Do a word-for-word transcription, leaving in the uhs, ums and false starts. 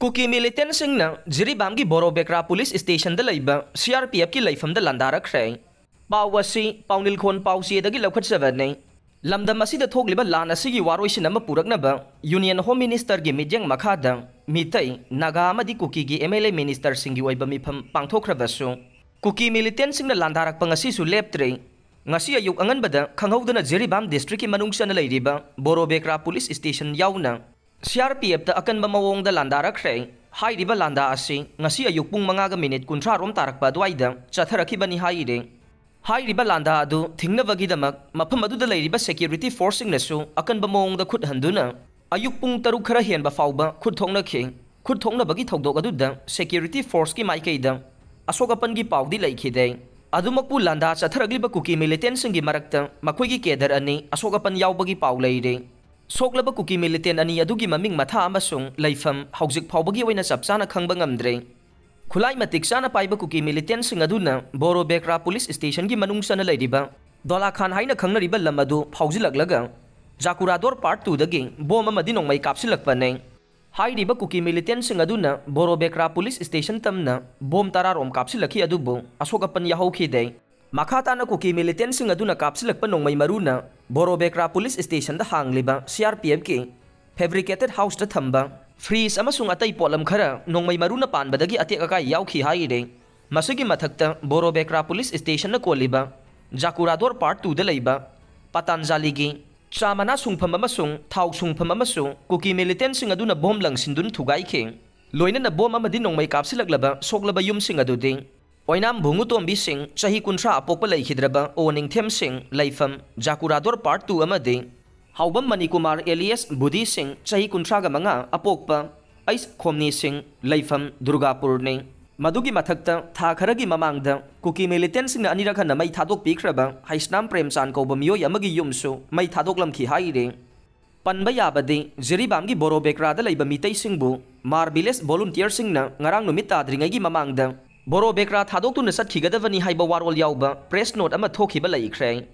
ꯀꯨꯀꯤ ꯃꯤꯂꯤꯇꯦꯟꯁꯤꯡꯅ ꯖꯤꯔꯤꯕꯥꯝꯒꯤ ꯕꯣꯔꯣꯕꯦꯀ꯭ꯔꯥ police ꯁ꯭ꯇꯦꯁꯟꯗ ꯂꯩꯕ C R P ꯑꯦꯐꯀꯤ ꯂꯩꯐꯝꯗ ꯂꯥꯟꯗꯥꯔꯛꯈ꯭ꯔꯦ꯫ ꯄꯥꯎ ꯑꯁꯤ ꯄꯥꯎꯅꯤꯜꯈꯣꯟ ꯄꯥꯎꯆꯦꯗꯒꯤ ꯂꯧꯈꯠꯆꯕꯅꯤ꯫ ꯂꯝꯗꯝ ꯑꯁꯤꯗ ꯊꯣꯛꯂꯤꯕ ꯂꯥꯟ ꯑꯁꯤꯒꯤ ꯋꯥꯔꯣꯏꯁꯤꯟ ꯑꯃ ꯄꯨꯔꯛꯅꯕ ꯌꯨꯅꯤꯌꯟ ꯍꯣꯝ ꯃꯤꯅꯤꯁꯇꯔꯒꯤ ꯃꯤꯠꯌꯦꯡ ꯃꯈꯥꯗ ꯃꯤꯇꯩ, ꯅꯥꯒꯥ ꯑꯃꯗꯤ ꯀꯨꯀꯤꯒꯤ ꯑꯦꯝ ꯑꯦꯜ ꯑꯦ ꯃꯤꯅꯤꯁꯇꯔꯁꯤꯡꯒꯤ ꯑꯣꯏꯕ ꯃꯤꯐꯝ ꯄꯥꯡꯊꯣꯛꯈ꯭ꯔꯕꯁꯨ, ꯀꯨꯀꯤ ꯃꯤꯂꯤꯇꯦꯟꯁꯤꯡꯅ ꯂꯥꯟꯗꯥꯔꯛꯄ ꯉꯁꯤꯁꯨ ꯂꯦꯞꯇ꯭ꯔꯦ꯫ ꯉꯁꯤ ꯑꯌꯨꯛ ꯑꯉꯟꯕꯗ ꯈꯪꯍꯧꯗꯅ ꯖꯤꯔꯤꯕꯥꯝ ꯗꯤꯁꯇ꯭ꯔꯤꯛꯀꯤ ꯃꯅꯨꯡ ꯆꯟꯅ ꯂꯩꯔꯤꯕ ꯕꯣꯔꯣꯕꯦꯀ꯭ꯔꯥ ꯄꯨꯂꯤꯁ ꯁ꯭ꯇꯦꯁꯟ ꯌꯥꯎꯅ ꯁꯤ ꯑꯥꯔ ꯄꯤ ꯑꯦꯐꯇ ꯑꯀꯟꯕ ꯃꯑꯣꯡꯗ ꯂꯥꯟꯗꯥꯔꯛꯈ꯭ꯔꯦ꯫ ꯍꯥꯏꯔꯤꯕ ꯂꯥꯟꯗꯥ ꯑꯁꯤ ꯉꯁꯤ ꯑꯌꯨꯛ ꯄꯨꯡ ꯃꯉꯥꯒ ꯃꯤꯅꯤꯠ ꯀꯨꯟꯊ꯭ꯔꯥ ꯔꯣꯝ ꯇꯥꯔꯛꯄ ꯑꯗꯨꯋꯥꯏꯗ ꯆꯠꯊꯔꯛꯈꯤꯕꯅꯤ ꯍꯥꯏꯔꯤ꯫ ꯍꯥꯏꯔꯤꯕ ꯂꯥꯟꯗꯥ ꯑꯗꯨ ꯊꯤꯡꯅꯕꯒꯤꯗꯃꯛ ꯃꯐꯝ ꯑꯗꯨꯗ ꯂꯩꯔꯤꯕ ꯁꯦꯀ꯭ꯌꯨꯔꯤꯇꯤ ꯐꯣꯔꯁꯁꯤꯡꯅꯁꯨ ꯑꯀꯟꯕ ꯃꯑꯣꯡꯗ ꯈꯨꯠ ꯍꯟꯗꯨꯅ ꯑꯌꯨꯛ ꯄꯨꯡ ꯇꯔꯨꯛ ꯈꯔ ꯍꯦꯟꯕ ꯐꯥꯎꯕ ꯈꯨꯠ ꯊꯣꯛꯅꯈꯤ꯫ ꯈꯨꯠ ꯊꯣꯛꯅꯕꯒꯤ ꯊꯧꯗꯣꯛ ꯑꯗꯨꯗ ꯁꯦꯀ꯭ꯌꯨꯔꯤꯇꯤ ꯐꯣꯔꯁꯀꯤ ꯃꯥꯏꯀꯩꯗ ꯑꯁꯣꯛ ꯑꯄꯟꯒꯤ ꯄꯥꯎꯗꯤ ꯂꯩꯈꯤꯗꯦ꯫ ꯑꯗꯨꯃꯛꯄꯨ ꯂꯥꯟꯗꯥ ꯆꯠꯊꯔꯛꯂꯤꯕ ꯀꯨꯀꯤ ꯃꯤꯂꯤꯇꯦꯟꯁꯤꯡꯒꯤ ꯃꯔꯛꯇ ꯃꯈꯣꯏꯒꯤ ꯀꯦꯗꯔ ꯑꯅꯤ ꯑꯁꯣꯛ ꯑꯄꯟ ꯌꯥꯎꯕꯒꯤ ꯄꯥꯎ ꯂꯩꯔꯤ꯫ ꯁꯣꯛꯂꯕ ꯀꯨꯀꯤ ꯃꯤꯂꯤꯇꯦꯟ ꯑꯅꯤ ꯑꯗꯨꯒꯤ ꯃꯃꯤꯡ ꯃꯊꯥ ꯑꯃꯁꯨꯡ ꯂꯩꯐꯝ ꯍꯧꯖꯤꯛ ꯐꯥꯎꯕꯒꯤ ꯑꯣꯏꯅ ꯆꯞ ꯆꯥꯅ ꯈꯪꯕ ꯉꯝꯗ꯭ꯔꯦ꯫ ꯈꯨꯠꯂꯥꯏ ꯃꯇꯤꯛ ꯆꯥꯅ ꯄꯥꯏꯕ ꯀꯨꯀꯤ ꯃꯤꯂꯤꯇꯦꯟꯁꯤꯡ ꯑꯗꯨꯅ ꯕꯣꯔꯣꯕꯦꯀ꯭ꯔꯥ ꯄꯨꯂꯤꯁ ꯁ꯭ꯇꯦꯁꯟꯒꯤ ꯃꯅꯨꯡ ꯆꯟꯅ ꯂꯩꯔꯤꯕ ꯗꯣꯂꯥꯈꯥꯟ ꯍꯥꯏꯅ ꯈꯪꯅꯔꯤꯕ ꯂꯝ ꯑꯗꯨ ꯐꯥꯎꯖꯤꯜꯂꯛꯂꯒ ꯖꯥꯀꯨꯔꯥꯗꯣꯔ ꯄꯥꯔꯠ ꯇꯨꯗꯒꯤ ꯕꯣꯝ ꯑꯃꯗꯤ ꯅꯣꯡꯃꯩ ꯀꯥꯞꯁꯤꯜꯂꯛꯄꯅꯤ꯫ ꯍꯥꯏꯔꯤꯕ ꯀꯨꯀꯤ ꯃꯤꯂꯤꯇꯦꯟꯁꯤꯡ ꯑꯗꯨꯅ ꯕꯣꯔꯣꯕꯦꯀ꯭ꯔꯥ ꯄꯨꯂꯤꯁ ꯁ꯭ꯇꯦꯁꯟ ꯇꯝꯅ ꯕꯣꯝ ꯇꯔꯥ ꯔꯣꯝ ꯀꯥꯞꯁꯤꯜꯂꯛꯈꯤ, ꯑꯗꯨꯕꯨ ꯑꯁꯣꯛ ꯑꯄꯟ ꯌꯥꯍꯧꯈꯤꯗꯦ꯫ ꯃꯈꯥ ꯇꯥꯅ ꯀꯨꯀꯤ ꯃꯤꯂꯤꯇꯦꯟꯁꯤꯡ ꯑꯗꯨꯅ ꯀꯥꯞꯁꯤꯜꯂꯛꯄ ꯅꯣꯡꯃꯩ ꯃꯔꯨꯅ ꯕꯣꯔꯣꯕꯦꯀ꯭ꯔꯥ ꯄꯨꯂꯤꯁ ꯁ꯭ꯇꯦꯁꯟꯗ ꯍꯥꯡꯂꯤꯕ ꯁꯤ ꯑꯥꯔ ꯄꯤ ꯑꯦꯐꯀꯤ ꯐꯦꯕ꯭ꯔꯤꯀꯦꯇꯦꯠ ꯍꯥꯎꯁꯇ ꯊꯝꯕ ꯐ꯭ꯔꯤꯖ ꯑꯃꯁꯨꯡ ꯑꯇꯩ ꯄꯣꯠꯂꯝ ꯈꯔ ꯅꯣꯡꯃꯩ ꯃꯔꯨꯅ ꯄꯥꯟꯕꯗꯒꯤ ꯑꯇꯦꯛ ꯑꯀꯥꯏ ꯌꯥꯎꯈꯤ ꯍꯥꯏꯔꯤ꯫ ꯃꯁꯤꯒꯤ ꯃꯊꯛꯇ ꯕꯣꯔꯣꯕꯦꯀ꯭ꯔꯥ ꯄꯨꯂꯤꯁ ꯁ꯭ꯇꯦꯁꯟꯅ ꯀꯣꯜꯂꯤꯕ ꯖꯥꯀꯨꯔꯥꯗꯣꯔ ꯄꯥꯔꯠ ꯇꯨꯗ ꯂꯩꯕ ꯄꯇꯥꯟꯖꯥꯂꯤꯒꯤ ꯆꯥ ꯃꯅꯥ ꯁꯨꯡꯐꯝ ꯑꯃꯁꯨꯡ ꯊꯥꯎ ꯁꯨꯡꯐꯝ ꯑꯃꯁꯨ ꯀꯨꯀꯤ ꯃꯤꯂꯤꯇꯦꯟꯁꯤꯡ ꯑꯗꯨꯅ ꯕꯣꯝ ꯂꯪꯁꯤꯟꯗꯨꯅ ꯊꯨꯒꯥꯏꯈꯤ꯫ ꯂꯣꯏꯅꯅ ꯕꯣꯝ ꯑꯃꯗꯤ ꯅꯣꯡꯃꯩ ꯀꯥꯞꯁꯤꯜꯂꯛꯂꯕ ꯁꯣꯛꯂꯕ ꯌꯨꯝꯁꯤꯡ ꯑꯗꯨꯗꯤ ꯑꯣꯏꯅꯥꯝ ꯚꯨꯡꯉꯨꯇꯣꯝꯕꯤ ꯁꯤꯡ, ꯆꯍꯤ ꯀꯨꯟꯊ꯭ꯔꯥ, ꯑꯄꯣꯛꯄ ꯂꯩꯈꯤꯗ꯭ꯔꯕ ꯑꯣ ꯅꯤꯡꯊꯦꯝ ꯁꯤꯡ, ꯂꯩꯐꯝ ꯖꯥꯀꯨꯔꯥꯗꯣꯔ ꯄꯥꯔꯠ ꯇꯨ, ꯑꯃꯗꯤ ꯍꯥꯎꯕꯝ ꯃꯅꯤꯀꯨꯃꯥꯔ ꯑꯦꯂꯤꯌꯥꯁ ꯕꯨꯙꯤ ꯁꯤꯡ, ꯆꯍꯤ ꯀꯨꯟꯊ꯭ꯔꯥꯒ ꯃꯉꯥ, ꯑꯄꯣꯛꯄ ꯑꯩꯁ ꯈꯣꯝꯅꯤ ꯁꯤꯡ, ꯂꯩꯐꯝ ꯗꯨꯔꯒꯥꯄꯨꯔꯅꯤ꯫ ꯃꯗꯨꯒꯤ ꯃꯊꯛꯇ ꯊꯥ ꯈꯔꯒꯤ ꯃꯃꯥꯡꯗ ꯀꯨꯀꯤ ꯃꯤꯂꯤꯇꯦꯟꯁꯤꯡꯅ ꯑꯅꯤꯔꯛ ꯍꯟꯅ ꯃꯩ ꯊꯥꯗꯣꯛꯄꯤꯈ꯭ꯔꯕ ꯍꯩꯁꯅꯥꯝ ꯄ꯭ꯔꯦꯝꯆꯥꯟ ꯀꯧꯕ ꯃꯤꯑꯣꯏ ꯑꯃꯒꯤ ꯌꯨꯝꯁꯨ ꯃꯩ ꯊꯥꯗꯣꯛꯂꯝꯈꯤ ꯍꯥꯏꯔꯤ꯫ ꯄꯟꯕ ꯌꯥꯕꯗꯤ, ꯖꯤꯔꯤꯕꯥꯝꯒꯤ ꯕꯣꯔꯣꯕꯦꯀ꯭ꯔꯥꯗ ꯂꯩꯕ ꯃꯤꯇꯩꯁꯤꯡꯕꯨ ꯃꯥꯔ ꯚꯤꯂꯦꯖ ꯚꯣꯂꯨꯟꯇꯤꯌꯔꯁꯤꯡꯅ ꯉꯔꯥꯡ ꯅꯨꯃꯤꯠ ꯇꯥꯗ꯭ꯔꯤꯉꯩꯒꯤ ꯃꯃꯥꯡꯗ ꯕꯣꯔꯣꯕꯦꯀ꯭ꯔꯥ ꯊꯥꯗꯣꯛꯇꯨꯅ ꯆꯠꯈꯤꯒꯗꯕꯅꯤ ꯍꯥꯏꯕ ꯋꯥꯔꯣꯜ ꯌꯥꯎꯕ ꯄ꯭ꯔꯦꯁ ꯅꯣꯠ ꯑꯃ ꯊꯣꯛꯈꯤꯕ ꯂꯩꯈ꯭ꯔꯦ꯫